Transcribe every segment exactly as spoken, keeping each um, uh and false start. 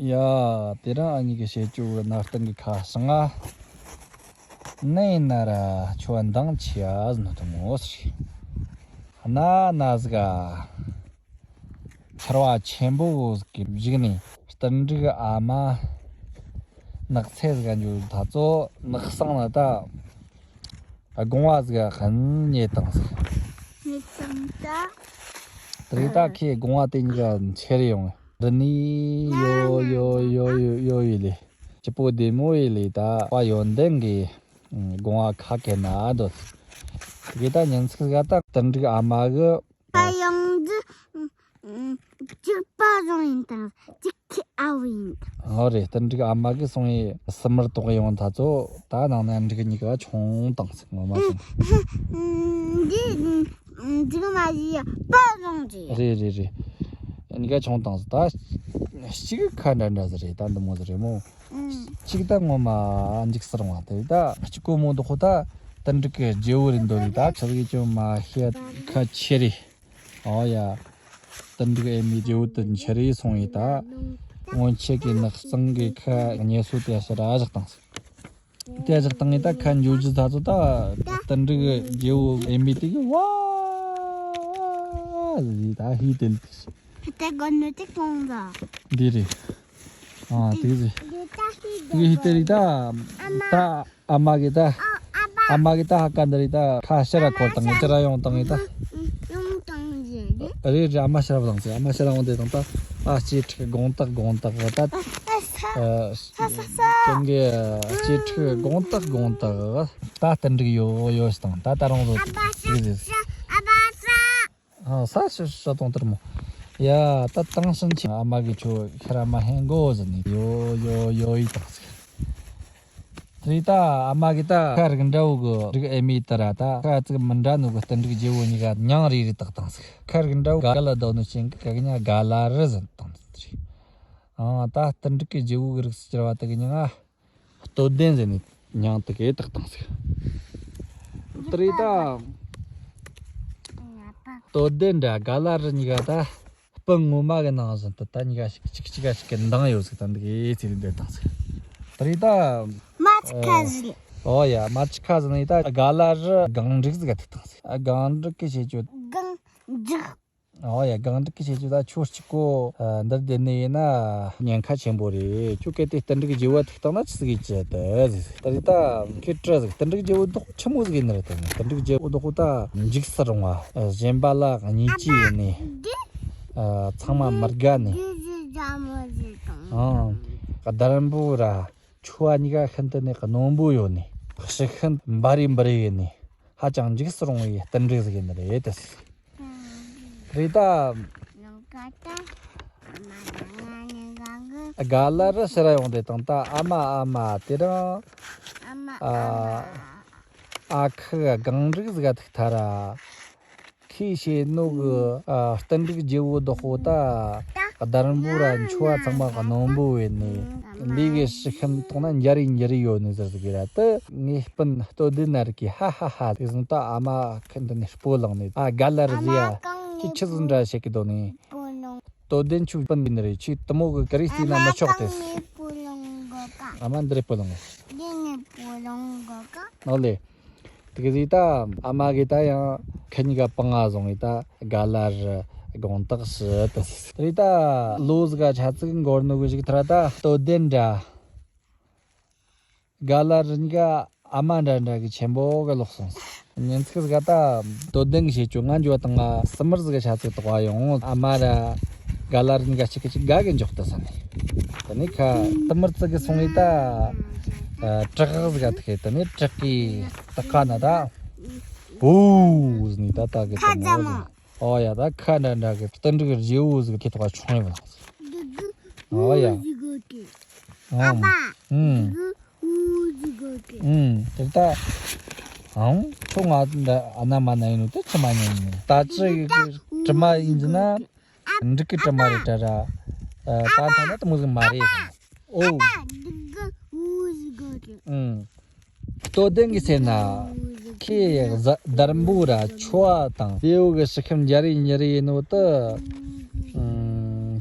ཡ། དེ་རིང་ཨ་མྱེས་ཀྱིས་བཤད་རྒྱུ་གི་ནང་བསྟན་གྱི་ཁ་བྱང་ང་། ནད་ན་ར་ཆོ་འདང་ཆེ་ཡ་ཟེར་ནོ་དེ་མོ་ཟིག་རེད། གནའ་ན་ཟིག་ག་ཆར་པ་ཆེན་པོ་ཟིག་གི་མཇུག་ནས་རྟེན་འབྲེལ་ཨ་མ་ནགས་ཚལ་ཟིག་ག་འགྱོ་ད་ཚོ་ནགས་གསེང་ན་ད་སྒོང་བ་ཟིག་ག་ཁན་རྙེད་བཏང་ཟིག་རྙེད་བཏང་ད། དེ་རིང་ད་ཁོས་སྒོང་བ་དེ་གཉིས་ཀ་འཕྱར་ཡོང་། འདི་ནས་ཡོ་ཡོ་ཡོ་ཡོ་ཡོ་ཡི་ལས། སྐྱིད་པོ་བདེ་མོ་ཡི་ལས་ད་བ་ཡོན་ཏན་གི་སྒོང་བ་ཁ་གེ་ན་འདོད། དེ་གི་ད་ཉིན་ཚིག་ཟིག་ག་ད་རྟེན་འབྲེལ་ཨ་མ་གི་ད་ཡོང་འདི་ཅིག་པ་བཟང་ཡིན་དང་ཅིག་ཁི་ཨ་བུ་ཡིན་དང་། ཨོ་རེད། རྟེན་འབྲེལ་ཨ་མ་གི་སོང་ཡི་སི་མར་དོག་ཡོང་ད་ཚོ་ད་ནང་ན་འབྲུག་གཉིས་ཀ་ཆུང་དང་ཟིག་ངོ་མ་ཆུང་། འདི་འདི་མ་ཡི་པ་བཟང་ཅི། རེད་རེད་རེད། གཉིས་ཀ་ཆུང་དང་ཟིག་ད་གཅིག་ཁ་འདྲ་འདྲ་ཟིག་རེད། ད་འདི་མོ་ཟིག་རེད་མོ། གཅིག་ད་ངོ་མ་འཇིགས་སུ་རུང་བ་དེ་ད་གཅིག་གོ་མོ་འདུག་ཁོ་ད་རྟེན་འབྲེལ་གི་རྗེ་བོ་རེད་འདོད་རེད། ད་ཆི་ཟིག་ཅུང་མ་ཤེས་ཁ་ཆེ་རེད། ཨོ་ཡ། རྟེན་འབྲེལ་ཨེ་མའི་རྗེ་བོ་དེ་འཆི་རེ་སོང་ཡི་ད། སྔོན་ཆད་ཀྱི་ནགས་གཙང་གི་ཁ་ཉེ་སོ་དེ་ཕྱིར་ར་བཞག་བཏང་ཟིག་དེ་བཞག་བཏང་ཡི་ད་ཁ་འཇུ་རྒྱུ་ད་ཚོ་ད། རྟེན་འབྲེལ་རྗེ་བོ་ཨེ་མའི་དེ་གི་བ་ཟིག་ད་ཧི་དེ་ལ་དེ་ཤི། ད་གོ་ནོ་དེ་གོང་ཟ། འདི་རེད། ཨ་དེ་གི་ཟིག་དེ་གི་ཧི་དེ་རེད་ད། ད། ཨ་མ་གི་ད། ཨ་མ་གི་ད་ཧ་ཀ་འདི་རེད་ད། ཁ་ཕྱིར་ར་འཁོར་བཏང་ངེ་ཕྱིར་ར་ཡོང་བཏང་ངེ་ད། ཡོང་བཏང་ཟེར་རེད། རེད་རེད། ཨ་མ་ཕྱིར་ར་བཏང་ཟེར། ཨ་མ་ཕྱིར་ར་ཡོང་དེ་དང་ད། ཨ་གཅེས་ཕྲུག་དགོངས་དག་དགོངས་དག་ད། ཨ་ས་ས་ས། ཀུན་གྱི་གཅེས་ཕྲུག་དགོངས་དག་དགོངས་དག་ད་རྟེན་འབྲེལ་ཡོད་ཡོད་ཞིག་དང་ད་ད་རུང་བཟོ་ཨ་བ་ས་ཟེར། ས་ཨ་བ་ས། ཨ་ས་ཤི་ཤ་དང་དར་མོ། ཡ་ད་དང་ཕྱིན་ཆད་ཨ་མ་གི་ཁྱོད་ཁྱེར་ར་མ་ཧེན་གོ་ཟེར་ནས་ཡོ་ཡོ་ཡོ་ཡི་དང་ཟིག་དེ་རིང་ད་ཨ་མ་གི་ད་ཁ་རིག་འདྲ་བོ་གི་རིག་ཨེ་མའི་ད་ར་ད་ཁ་ཙིག་མི་འདྲ་ནོ་གི་རྟེན་འབྲེལ་རྗེ་བོ་གཉིས་ཀ་མྱིང་རེ་རེ་བཏགས་བཏང་ཟིག་ཁ་རིག་འདྲ་བོ་ག་ལ་ཟློ་ནོ་ཅན་གི་ག་གི་ཉ་ག་ལ་རི་ཟེར་བཏང་ཟིག་ཨང་ད་རྟེན་འབྲེལ་གི་རྗེ་བོ་གི་རིགས་སུ་གྱུར་བ་དེ་གི་མྱིང་ང་སྟོད་ལྡན་ཟེར་ནས་མྱིང་དེ་གི་བཏགས་བཏང་ཟིག་དེ་རིང་ད་སྟོད་ལྡན་འདྲ་ག་ལ་རི་གཉིས་ཀ་ད། སྤུན་ངོ་མ་གི་ནང་བཞིན་དུ་ད་གཉིས་ཀ་ཞིག་གཅིག་གཅིག་ག་ཞིག་གི་འདང་ཡོད་ཟིག་ད་འདི་གའི་ཚེ་རིང་འདིར་བཏང་ཟིག་དེ་རིང་ད། མ་ཅི་ཁ་ཟིག་ཨོ་ཡ་མ་ཅི་ཁ་ཟིག་ནི་ད་ག་ལ་རི་སྒང་འབྲུག་ཟིག་ག་ཐུག་བཏང་ཟིག་ཨ་སྒང་འབྲུག་གི་བྱེད་སྤྱོད། སྒང་འབྲུག་ཨོ་ཡ་སྒང་འབྲུག་གི་བྱེད་སྤྱོད་ད་ཁྱོད་གཅིག་གོ་འདིར་བསྡད་ནི་ཡིན་ན་ཉེན་ཁ་ཆེན་པོ་རེད། ཁྱོད་གལ་ཏེ་རྟེན་འབྲེལ་གྱི་རྗེ་བོ་ཐུག་བཏང་ན་ཆི་ཟིག་ཡིན་ཅི་ད་ཟིག་དེ་རིང་ད་ཁྱོད་བྲི་ཟིག་རྟེན་འབྲེལ་གྱི་རྗེ་བོ་དོག་ཆི་མོ་ཟིག་ཡིན་ནི་རེད། དེ་ནི་རྟེན་འབྲེལ་རྒྱལ་པོ་དོག་པོ་ད་འཇིགས་སུ་རུང་བ། གཞན་པ་ལ་བརྙས་བཅོས་ཡེད་ནི། ཚང་མ་མི་དགའ་ནི། ཨང་། སྡར་འབུ་ར་ཆོ་བ་གཉིས་ཀ་ཤིན་ཏུ་ནས་རྣོན་པོ་ཡོད་ནི། ཕྱི་ཤུན་འབར་རེ་འབར་རེ་ཡེད་ནི། ཧ་ཅང་འཇིགས་སུ་རུང་བའི་རྟེན་འབྲེལ་ཟིག་ཡིན་ནི་རེད་དེ། རེད་ད། ག་ལ་རི་ཕྱིར་ཡོང་དེ་དང་ད་ཨ་མ་ཨ་མ་དེ་རིང་། ཨ་མ་ཨ་མ། ཨ་ཁུ་སྒང་འབྲུག་ཟིག་ག་ཐུག་ཐལ་ར། ཁོས་བྱས་ནོ་གི་ཨ་རྟེན་འབྲེལ་རྒྱལ་པོ་དོག་པོ་ད། སྡར་འབུ་ར་ཆོ་བ་ཚང་མ་རྣོན་པོ་ཡེད་ནི། ལས་ཀྱི་ཕྱི་ཤུན་གཏོང་ན་འཇའ་རིས་འཇའ་རིས་ཡོད་ནི་ཟེར་ཟིག་ར་དེ་ངའི་སྤུན་སྟོད་ལྡན་ན་རིག་གི་ཧ་ཧ་ཧ་དེ་བཟུང་ད་ཨ་མ་ཁ་འདི་ནས་སྤོ་ལངས་ནས་ཨ་ག་ལ་རི་ཟེར་ཡ་ཁྱོད་ཆི་ཟིག་འདྲ་བྱེད་ཀྱི་འདུག་ནི། སྟོད་ལྡན་ཆུ་སྤུན་ཡིན་ནི་རེད། ཁྱོད་དེ་མོ་གི་ག་རེ་བལྟས་ན་མི་ཆོག་སྟེ། ཨ་མ་འདི་རེ་སྤོ་ལངས་གོ། ཨོ་ལེ། དེ་གི་ཟིག་ད་ཨ་མ་གི་ད་ཡང་ཁ་གཉིས་ཀ་པང་ང་བཟུང་ངི་ད་ག་ལ་རི་དགོངས་དག་ཞུ་དེ་ཟིག་དེ་རིང་ད་ལོ་ཟིག་ག་ཆ་ཚིག་འགོར་ནོ་གི་ཞིག་ཐ་ར་ད་སྟོད་ལྡན་འདྲ། ག་ལ་རི་གཉིས་ཀ་ཨ་མ་འདྲ་འདྲ་གི་ཆེན་པོ་གི་ལོག་སོང་ཟིག་ཉིན་ཚིག་ཟིག་ག་ད་སྟོད་ལྡན་གི་བྱེད་སྤྱོད་ང་འགྱོ་བ་དང་ང་སི་མར་ཟིག་ག་ཆ་ཚིག་དོག་པ་ཡོང་ཨ་མ་ར་ག་ལ་རི་གཉིས་ཀ་གཅིག་གི་གཅིག་དགའ་གི་འཇོག་ད་ས་ནི། དེ་ནས་ཁ་སི་མར་ཙི་གི་སོང་ངི་ད་བྲག་ཟིག་ག་ཐུག་གི་དེ་ནས་བྲག་གི་ད་ཁ་ན་ད་བུ་ཟིག་ནི་ད་ད་གི་ད་མོ་ཟིག་ཨོ་ཡ་ད་ཁ་འདྲ་འདྲ་གི་རྟེན་འབྲེལ་རྗེ་བོ་ཟིག་གི་ཐོག་ཆུང་ཡོད་པ་ཨོ་ཡ། ཨ་མ། ཨུམ། ཨུ་ཟིག་གོ་གི། ཨུམ། དེ་ལྟ། ཨང་། ཁྱོད་ང་འདྲ་ཨ་ན་མ་ན་ཡིན་ནོ་དེ་ཆི་མ་ཉན་ནི། ད་ཅི་གི་དྲི་མ་ཡིན་ཟེར་ན། འབྲུག་གི་དྲི་མ་རེད་དྲ་ར། ད་ཐོག་ན་དེ་མོ་ཟིག་མ་རེད་ཟེར། ཨོ། ཨུ་ཟིག་གོ་གི། ཨུམ། སྟོད་ལྡན་གི་ཟེར་ན། ཁོས་གཟའ་སྡར་འབུ་ར་ཆོ་བ་དང་ལེའུ་གི་ཕྱི་ཁམས་འཇའ་རིས་འཇའ་རིས་ཡིན་ནོ་དེ། ཨུམ།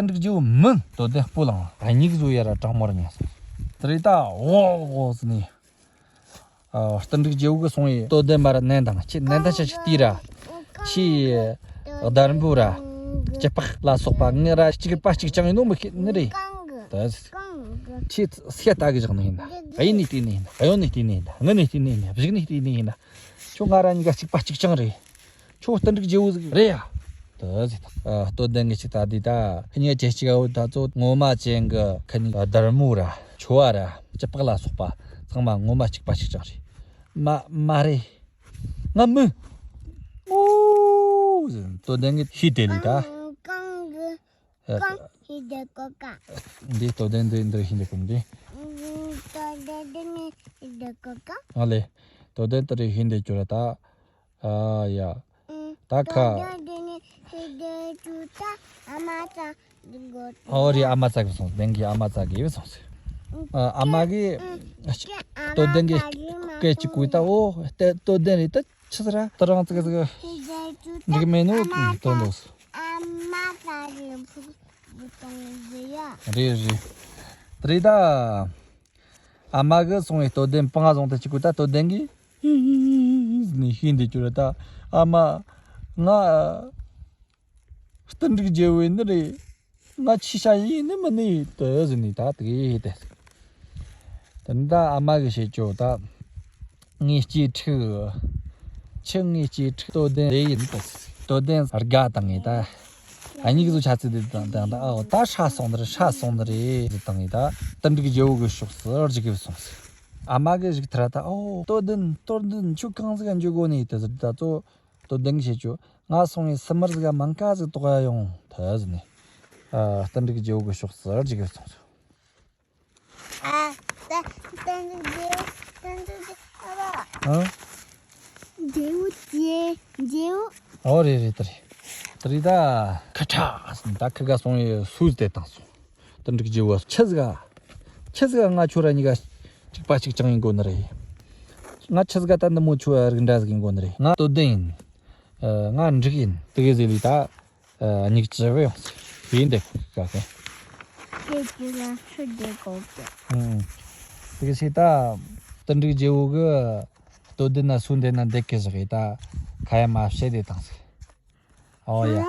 རྟིང་འབྲུག་རྗེ་བོ་མིན། དོ་ལྡན་སྤོ་ལངས། སྙིགས་བཟོ་ཡ་ར་དྲང་མོར་ཉན་སོང་། དེ་རེད་ད་འོ་འོ་ཟེར་ནས། ཨ། རྟིང་འབྲུག་རྗེ་བོ་གི་སོང་ཡི་དོ་ལྡན་མར་མནན་དང་། ཁྱེད་མནན་ད་ཆ་ཞིག་དེ་ར། ཁྱེད་བདར་འབུ་ར། སྐྱི་པགས་ལ་སོགས་པ་ངི་ར་གཅིག་པ་གཅིག་རྐྱང་ཡིན་ནོ་མི་ཤེས་ནི་རེད། ད་ཁྱེད་སྐད་ད་གི་བཞག་ནི་ཡིན་ན། གཡས་ནས་བལྟས་ནི་ཡིན་ན། གཡོན་ནས་བལྟས་ནི་ཡིན་ན། ངི་ནས་བལྟས་ནི་ཡིན་ན། བཞུགས་ནས་བལྟས་ནི་ཡིན་ན། ཁྱོད་ང་ར་གཉིས་ཀ་གཅིག་པ་གཅིག་རྐྱང་རེད། ཁྱོད་རྟིང་འབྲུག་རྗེ་བོ་ཟིག་རེད་ཡ། དེ་ཟེར། ཨ། སྟོད་ལྡན་གྱིས་ཅིག་ད་དེ་ད་ཁི་གཉིས་ཀ་ཅིག་ཨའོ་ད་ཚོ་ངོ་མ་ཅན་གི་ཁི་གཉིས་ཀ་སྡེར་མོ་ར་ཆོ་བ་ར་སྐྱི་པགས་ལ་སོགས་པ་ཚང་མ་ངོ་མ་གཅིག་པ་གཅིག་རྐྱང་རེད། མ་མ་རེད། ང་མིན། ཨོ་ཟེར། སྟོད་ལྡན་གྱིས་ཤི་དེ་ལི་ད། གང་གི་ཨ། གང་ཤི་དེ་གོ་ཀ་འདི་སྟོད་ལྡན་འདི་འདི་ཤི་དེ་གོ་འདི། སྟོད་ལྡན་འདི་ནི་ཤི་དེ་གོ་ཀ་ཨ་ལེ། སྟོད་ལྡན་དེ་རེད་ཤི་དེ་ཅོ་ར་ད། ཨ་ཡ། ཨུམ། ད་ཁ། དོ་དོ་དེ་ནི་ཧི་དེ་ཅུ་ད་ཨ་མ་ཙ་དགོ། ཨོ་རེད། ཨ་མ་ཙ་གི་སོང་། ལྡན་གྱི་ཨ་མ་ཙ་གི་སོང་ཟེར། ཨུམ། ཨ་ཨ་མ་གི་ཨུམ། ཨ་ཅི། ཨ་དོ་ལྡན་གི་མ་ཙ་གི་མ་སྐད་ཅིག་གོ་ད། ཨོ་དེ་དོ་ལྡན་རེད་ད། ཆི་ཟེར་ར་ད་རང་ཙི་གི་ཙི་གི་ཧི་དེ་ཅུ་ད་འགྲིག་མེད་ནོ་ཨ་མ་དོན་ཙ་དོ། ཨ་མ་ཙ་གི་ཕུག་བུ་དང་ཟེར་ཡ། རེད་རེད། དེ་རེད་ད། ཨ་མ་གི་སོང་བའི་སྟོད་ལྡན་པང་ང་བཟུང་སྟེ་ཅིག་གོ་ད། སྟོད་ལྡན་གི་ནི་ཤི་འདི་ཅོ་ར་ད། ཨ་མ། ང་རྟིང་འབྲུག་རྗེ་བོ་ཡིན་ནི་རེད། ང་ཆི་ཤ་ཡིན་ནི་མི་ནི་དུ་ཟིན་ནི་ད་དེ་གི་དེ། དེ་ནི་ད་ཨ་མ་གི་བཤད་ཅོ་ད། ངའི་སྐྱེ་ཕྲུག་ཆི་ངའི་སྐྱེ་ཕྲུག་སྟོད་གདན་རེ་ཡིན་ད། སྟོད་གདན་དགའ་དང་ངེ་ད། ཨ་ཉིག་བཟོ་ཆ་ཚིག་དེ་དང་དང་ད་ཨོ་ད་ཧྲ་སོང་ནི་རེད། ཧྲ་སོང་ནི་རེད་དང་ངེ་ད། དུད་འགྲིག་རྒྱལ་བོ་གི་ཕྱོགས་སུ་རྒྱུག་གི་སོང་ཟིག་ཨ་མ་གི་རིག་ཐར་ད་ཨོ་སྟོད་གདན་སྟོད་གདན་ཁྱོད་གང་ཟིག་འཇུག་གོ་ནི་དེ་ཟིག་ད་ཙོ། སྟོད་གདན་གི་བཤད་ཅོ། ང་སོང་ངེ་སི་མར་ཟིག་མང་ཀ་ཟིག་དོག་ཡ་ཡོང་ཐལ་ཟིག་ནི། ཨ་དུད་འགྲིག་རྒྱལ་བོ་གི་ཕྱོགས་སུ་རྒྱུག་གི་སོང་ཟིག་ཨ། ད་ད་འདི་འདི་འདི་འདི་ཨ་བ། ཨ། རྒྱལ་བོ་རྒྱལ་རྒྱལ་བོ། ཨོ་རེད་རེད་ད་རེད། ད་རེད་ད། ཁ་ཁྲ་ཟིན་ད་ཁི་ག་སོང་ཡི་སུས་དེ་བཏང་སོང་། དུད་འགྲིག་རྒྱལ་བོ་ཆི་ཟིག་ག་ཆི་ཟིག་ག་ང་ཁྱོད་ར་གཉིས་ཀ་གཅིག་པ་གཅིག་རྐྱང་ཡིན་དགོ་ནི་རེད། ང་ཆི་ཟིག་ག་ད་འདི་མོ་ཁྱོད་རིགས་འདྲ་ཟིག་ཡིན་དགོ་ནི་རེད། ང་སྟོད་གདན་ཡིན། ཨ། ང་འབྲུག་ཡིན། དེ་གི་ཟེར་ལི་ད། ཨ། མྱིག་ཅི་བས་ཡོང་ཟིག་ཡིན་དེ་ཁོ་ག་གི། དེ་ཅི་ལ་ཚུར་བསྡད་གོ་གི། ཨང་། དེ་གི་ཟེར་ད། དུད་འགྲིག་རྒྱལ་བོ་གི་སྟོད་གདན་ན་སུ་འདན་ན་འདེགས་གི་བཞག་ཡི་ད། ཁ་ཡ་མ་བཤད་དེ་བཏང་ཟིག་ཨོ་ཡ།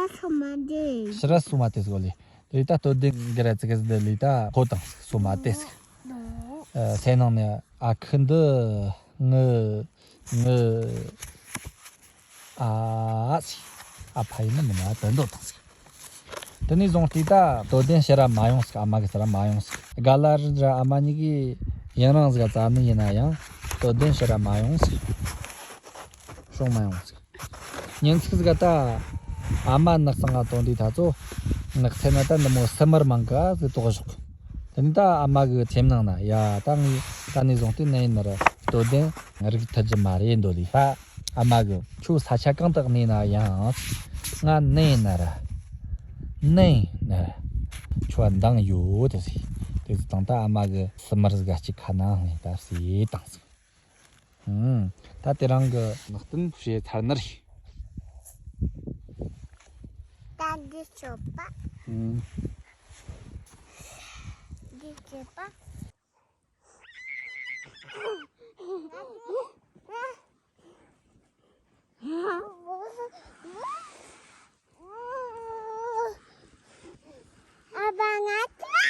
ཕྱི་ར་སུ་མ་དེ་ཟིག་ལི། དེ་ད་སྟོད་གདན་གི་ར་ཙི་གི་ཟིག་དེ་ལི་ད་ཁོ་བཏང་ཟིག་སུ་མ་དེ་ཟིག་ཨ། སེ་ནང་ནས་ཨ་ཁུ་འདི་ངི་ངི། ཨ་སི། ཨ་ཕ་ཡིན་ནི་མིན་ན་དོན་དོ་དང་ཟིག་དེ་ནས་བཟུང་སྟེ་ད་སྟོད་གདན་ཕྱི་ར་མ་ཡོང་ཟིག་ཨ་མ་གི་ཕྱི་ར་མ་ཡོང་ཟིག་ག་ལ་རི་ར་ཨ་མ་གཉིས་ཀྱིས་ཡུན་རིང་ཟིག་བཙལ་ནི་ཡིན་ན་ཡང་སྟོད་གདན་ཕྱི་ར་མ་ཡོང་ཟིག་ཤོང་མ་ཡོང་ཟིག་ཉིན་ཚིག་ཟིག་ད་ཨ་མ་ནགས་ཚང་ང་དོན་དེ་ད་ཚོ་ནགས་ཚལ་ན་ད་འདི་མོ་སི་མར་མང་ག་ཟིག་དོག་བཞག་དེ་ནས་ད་ཨ་མ་གི་སེམས་ནང་ན་ཡ་ད་ངས་ད་ནས་བཟུང་སྟེ་ནི་ཡིན་ན་ར་སྟོད་གདན་རིག་ཐུབ་ཀྱི་མ་རེད་འདོད་ལི། ད་ཨ་མ་གི་ཁྱོད་ས་ཆ་གང་དུ་གནས་ན་ཡང་ང་ནི་ཡིན་ན་ར་ནི་ཡིན་ན་ར་ཁྱོད་འདང་ཡོད་དེ་ཟིག་དེ་ཟིག་དང་ད་ཨ་མ་གི་སི་མར་ཟིག་གཅིག་ཁ་ནང་ནས་ད་ཟིག་བཏང་ཟིག་ཨང་། ད་དེ་རིང་གི་ནག་སྟོན་བྱས་ཚར་ནི་རེད། ད་འདི་ཆོག་པ། ཨང་། འདི་ཆོག་པ། ཨ་བ་ང་ཏྲ།